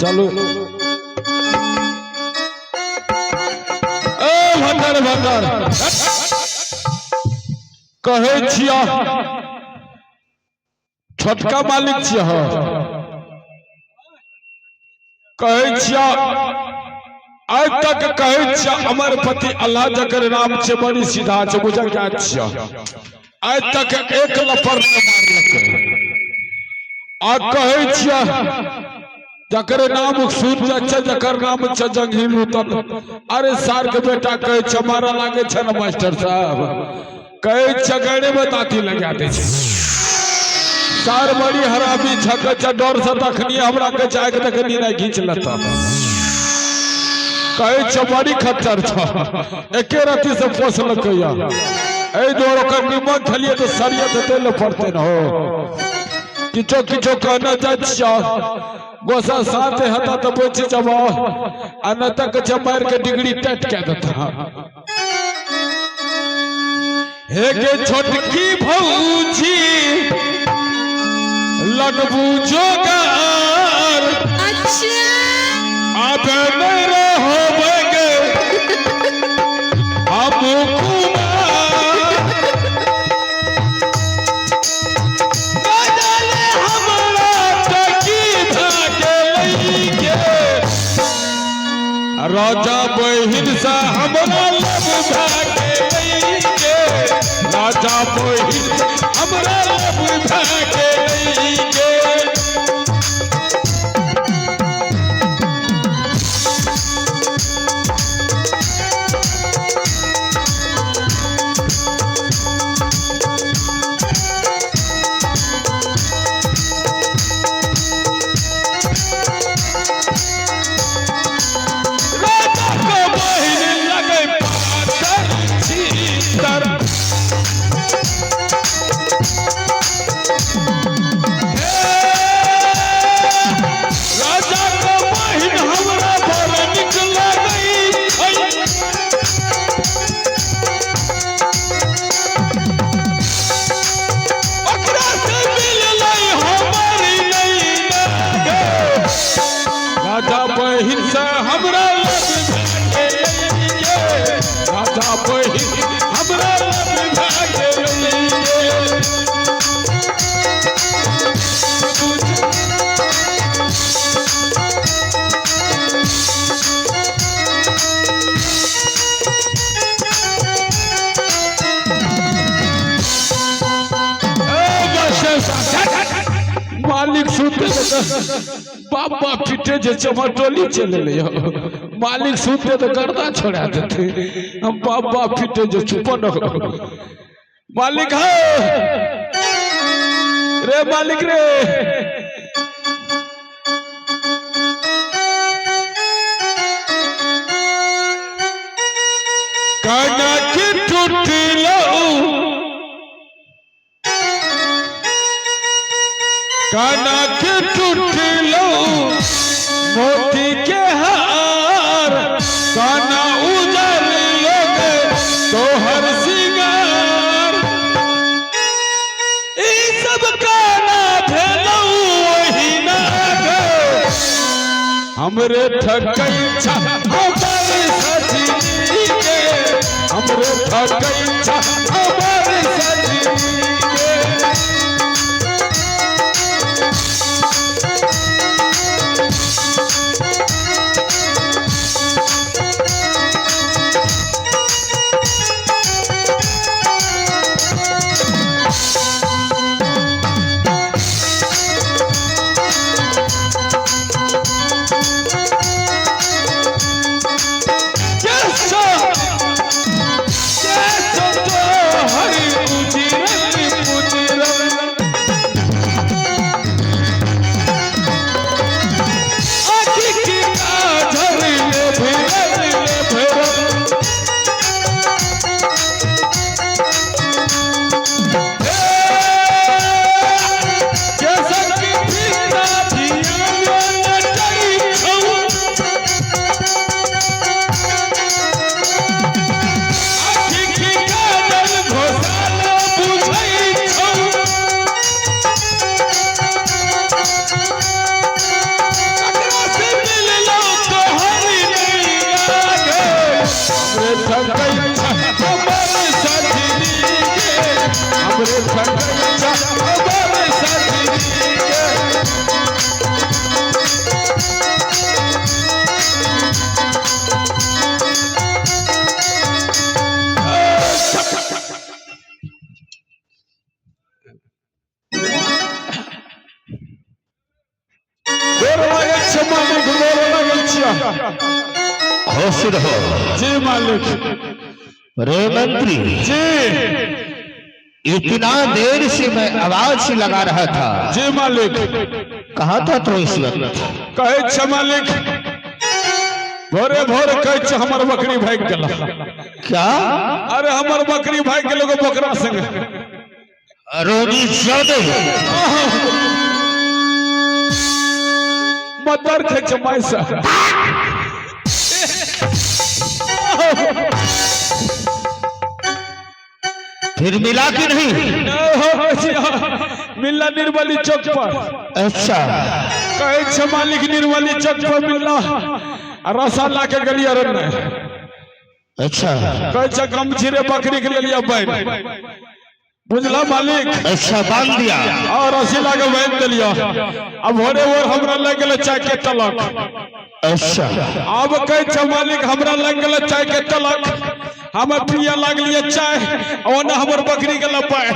चलू। ए भंडार भंडार कहै छिया छोटका मालिक छिया, कहै छिया आइ तक कहै छिया अमर पति अल्लाह जकर नाम छै बड़ी सीधा छै, बुझा क्या छिया आइ तक एक लफर नहि मारलकै। आ कहै छिया जकर नाम सुन जाइ छै, जकर नाम छै जंगही लूतन, अरे सार के बेटा कहै छै मारा लागे छै ने मास्टर साहब, कहै छै गड़े में ताती लगा दै छै। सार बड़ी हरामी छै, कहै छै डर से तखनी हमरा कहै छै आँखि तखनी नहि घींच लेता, कहै छै बड़ी खच्चर छै, एके रत्ती से पोसलकै या। एहि दुआरे ओकर निमन खेलियै तऽ सरियत दै लए पड़तै ने हो। किछो किछो कहने जाइ छियौ, गोसा साथे हेता तऽ बचि जबौ, आ नहि तऽ कहै छै मारि के डिग्री टाइट कए देता। हे गे छोटकी भौजी लगबू जोगार, अच्छा आब नहि रहबै गे हम कुमार। बदले हमरा तऽ की भए गेलै गे, राजा बहिन से हमरा लव भए गेलै गे, राजा बहिन हमरा लव भए गेलै गे। राजा के बहिन लगै पातर छीतर, हे राजा के बहिन हमरा बड़ नीक लगै छै। ओकरा से मिललै हमर नैना गे, राजा बहिन से हमरा लव भए गेलै गे, राजा बहिन हमरा लव भए गेलै गे। मालिक सुनते बाप बाप पीटे जे चमरटोली चलि एलै। मालिक सुनते तऽ गर्दा छोड़ा देते, हम बाप बाप पीटे जे चुप न हो। मालिक है रे, मालिक रे, कनक टूटलौ, कनक टूटलौ मोती के हार, काना उजर लोग तोहर सिंगार, ई सब काना भेलौ ओहिना गे, हमरे ठकै छा हमर सजनी गे, हमरे ठकै छा हमर सजनी गे। जैसा जैसा तोहर उजर लागै छै मालिक, गोर लागै छियै। खुश रहो। जी मालिक। रे मंत्री जी। इतना देर से मैं आवाज लगा रहा था। जी मालिक। कहाँ था तू इस वक्त? कहै छै मालिक, भोरे भोर कहै छै हमर बकरी भागि गेल। क्या? अरे हमर बकरी भागि गेल एगो बकरा संगे। रोजी ज्यादा मदर खाइ छै माय से। फिर मिला कि नहीं? मिलला निर्मली चौक पर। अच्छा। कहै छै मालिक, निर्मली चौक पर मिलला आ रसा ला के गेलियै अरण्य। अच्छा। कहै छै गमछी रे बकरी के लेलियै बान्हि, बुझला मालिक? अच्छा, बांध दिया। और रस्सी ला के बान्हि देलियै। आ भोरे भोर हमरा लागि गेलै चाय के तलक। अच्छा। आब कहै छै मालिक, हमरा लागि गेलै चाय के तलक, हम पिए लागलियै चाय, आ ओना हमर बकरी गेल पाय।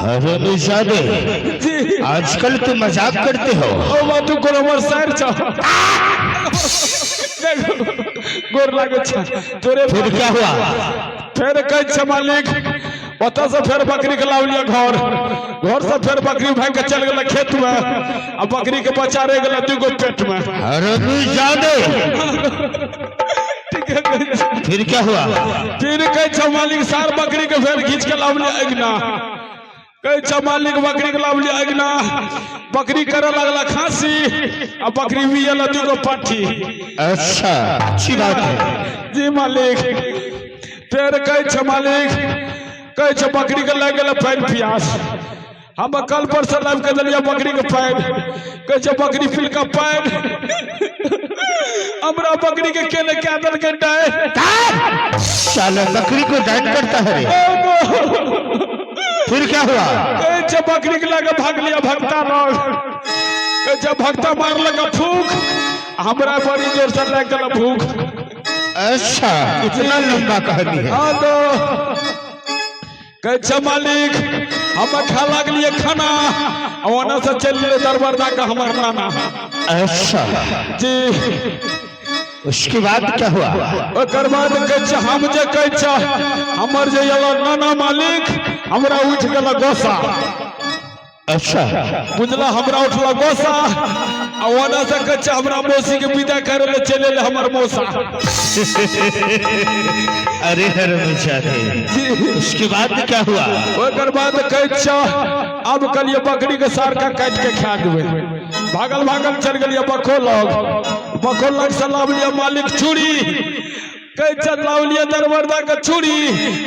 अरे निषादे। जी। आजकल तुम मजाक करते हो। ओ बातू कोनो हमर सार छ, गोर लागै छ तोरे। फिर क्या हुआ? फेर कहै छै मालिक, ओतऽ से फेर बकरी के लावलियै घर, घर से फेर बकरी भागि के चलि गेलै खेत में, आ बकरी के बच्चा रहि गेलै दूगो पेट में। अरे निषादे। ठीके कहै छै। फिर क्या हुआ? फिर कहै छै मालिक, सार बकरी के फेर घीच के लावलियै अगना। कहै छै मालिक, बकरी के लावलियै अगना, बकरी करे लगला खांसी, आ बकरी बियल दूगो पाठी। अच्छा, अच्छी बात है। जी मालिक। फेर कहै छै मालिक, कहै छै बकरी के लागि गेलै पानि प्यास, हम कल पर से लाबि के देलियै बकरी के पानि। कहै छै बकरी पीलका पानि, हमरा बकरी के केने कए देलकै डाय। साला बकरी को डांट करता है रे। फिर क्या हुआ? कहै छै बकरी के लगे भागलियै भगता लग। कहै छै भगता मारलक फूक, हमरा बड़ी जोर से लागि गेल भूख। अच्छा, इतना लंबा कहानी है। हाँ, तो कहै छै मालिक, हम खा लागलियै खाना, आ ओना से चलि गेलै दरबार दऽ कऽ हमर नाना। अच्छा। जी। उसके बाद क्या हुआ? ओकर बाद कहै छै, हम जे कहै छै हमर जे एलो नाना मालिक, हमरा उठि गेल गोसा। अच्छा। बुझला, हमरा उठल गोसा, आ ओना से कहै छै हमरा मौसी के विदा करे ले चलि एलै हमर मौसा। अरे हरामजादे। जी। उसके बाद क्या हुआ? ओकर बाद कहै छै, आब कहलियै बकरी के सार के काटि के खा देबै। भागल भागल चलि गेलियै बखो लग, बखो लग से लावलियै मालिक छुरी। कहै छै लावलियै दरबरदा के छुरी,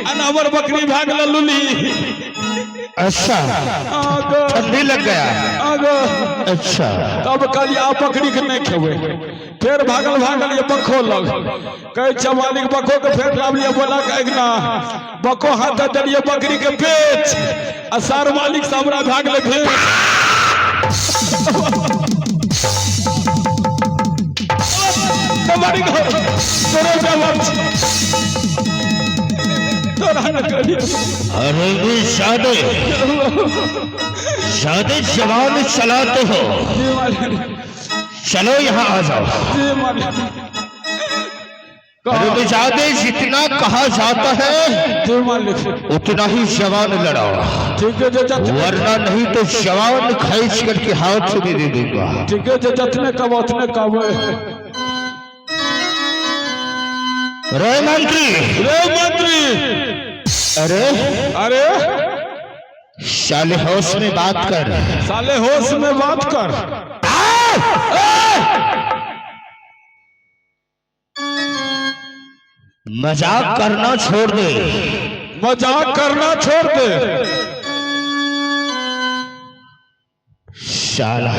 आ न हमर बकरी भागल लुली। अच्छा। आग। ठंडी लग गया। आग। अच्छा। तब कहलियै आब बकरी के नहि खेबै। फेर भागल भागल ये बखो लग। कहै छै मालिक, बखो के फेर लावलियै बोला के अगना, बखो हाथ देलियै बकरी के बेच, आ सार मालिक से हमरा भागले भेज। तुम्हारी घर तोरे जवाब छै। तोरा न करियो। अरे निषादे, ज्यादा जबान चलाते हो। जी मालिक। चलो, यहाँ आ जाओ। जी मालिक। अरे निषादे, जितना कहा जाता है जी मालिक। उतना ही जबान लड़ाओ। ठीक है, जे जतने वरना नहीं तो जबान खींच करके हाथ में दे दूंगा। ठीक है, जे जतने कब उतने कब। रे मंत्री। रे मंत्री। अरे। अरे। साले, होश में बात कर। साले, होश में बात कर। मजाक करना छोड़ दे। मजाक करना छोड़ दे। साला,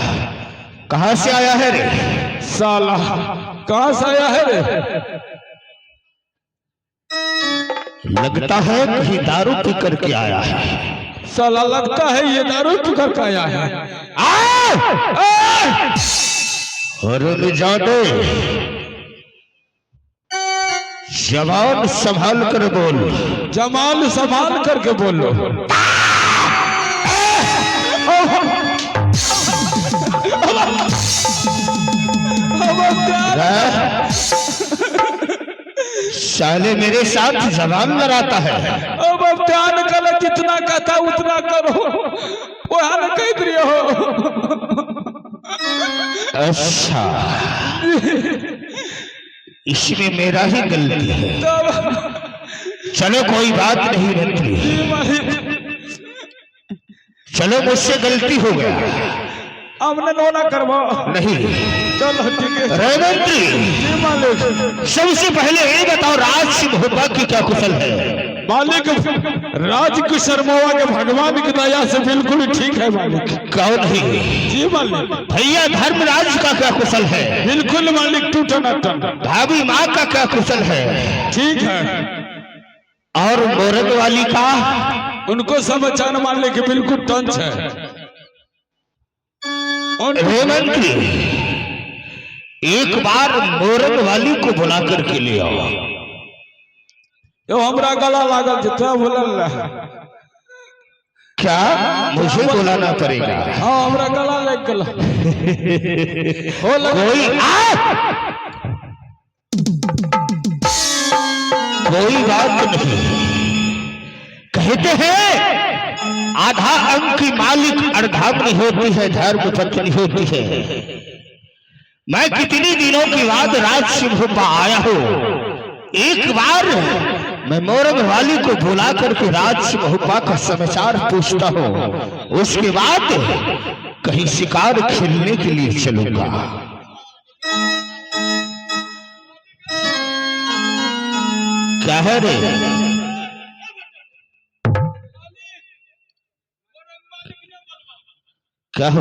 कहाँ से आया है रे? साला, कहाँ से आया है रे? लगता है कहीं दारू पी करके आया है। साला, लगता है ये दारू पी कर आया है। अरे जादे, जबान संभाल कर बोल। जबान संभाल करके बोलो। साले मेरे साथ जबान लड़ाता है। अब अब ध्यान कर, जितना कहता उतना करो, वह न कह दियो हो। अच्छा, इसमें मेरा ही गलती है। तब। चलो, कोई बात नहीं मंत्री। जी मालिक। चलो, मुझसे गलती हो गया। हमने नोना करबो। नहीं। चलो, ठीक है। रे मंत्री। जी मालिक। सबसे पहले ये बताओ, राज सिंह की क्या कुशल है? मालिक, राज शर्मावा के भगवान की दया से बिल्कुल ठीक है मालिक। कहो नहीं। जी मालिक। भैया धर्मराज का क्या कुशल है? बिल्कुल मालिक, टूटन टन। भाभी माँ का क्या कुशल है? ठीक है। और मोरग वाली का? उनको सब अचान मालिक, बिल्कुल टंच है। रे मंत्री, एक बार मोरग वाली को बुला करके ले आओ। यो, हमरा गला लागल छै, तो बोलल ना। क्या मुझे बुलाना पड़ेगा? हाँ, हमरा गला लग गेल हो लग। कोई आ! कोई बात नहीं। कहते हैं, आधा अंग की मालिक अर्धांगिनी होती है, धर्म पत्नी होती है। मैं कितनी दिनों के बाद राज सिंह आया हूं। एक बार मैं मोरंग वाली को बुला करके राज सिंह का समाचार पूछता हूं, उसके बाद कहीं शिकार खेलने के लिए चलूंगा। क्या है रे? क्या हो?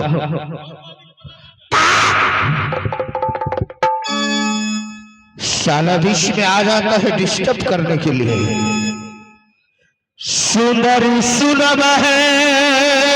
साला बीच में आ जाता है डिस्टर्ब करने के लिए। सुंदर सुनब है।